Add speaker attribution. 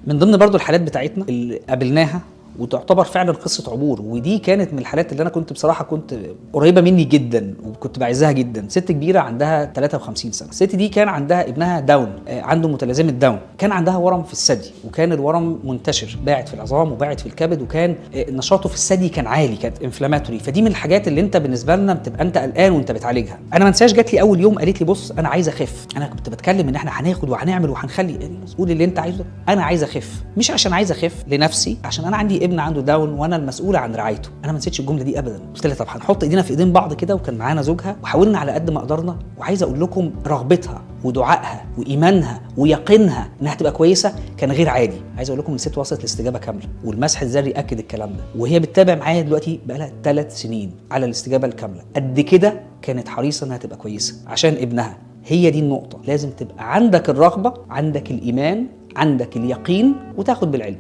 Speaker 1: من ضمن برضو الحالات بتاعتنا اللي قابلناها وتعتبر فعلا قصة عبور، ودي كانت من الحالات اللي انا كنت بصراحة كنت قريبه مني جدا وكنت بعزها جدا. ست كبيرة عندها 53 سنة، الست دي كان عندها ابنها داون، عنده متلازمة داون، كان عندها ورم في الثدي، وكان الورم منتشر، باعت في العظام وباعت في الكبد، وكان نشاطه في الثدي كان عالي، كانت inflammatory. فدي من الحاجات اللي انت بالنسبة لنا بتبقى انت قلقان وانت بتعالجها. انا ما انساش جات لي اول يوم قالت لي بص انا عايزه اخف. انا كنت بتكلم ان احنا هناخد وهنعمل وهنخلي، قول اللي انت عايزه، انا عايزه اخف، مش عشان عايزه اخف لنفسي، عشان انا عندي ابن عنده داون وانا المسؤولة عن رعايته. انا ما نسيتش الجملة دي ابدا. قلت لها طب هنحط ايدينا في ايدين بعض كده، وكان معانا زوجها، وحاولنا على قد ما قدرنا. وعايز اقول لكم رغبتها ودعائها وايمانها ويقينها انها تبقى كويسة كان غير عادي. عايز اقول لكم ان الست وصلت لاستجابه كاملة، والمسح الذري اكد الكلام ده، وهي بتتابع معايا دلوقتي بقالها 3 سنين على الاستجابة الكاملة. قد كده كانت حريصة انها تبقى كويسة عشان ابنها. هي دي النقطه، لازم تبقى عندك الرغبه، عندك الايمان، عندك اليقين، وتاخد بالعلم.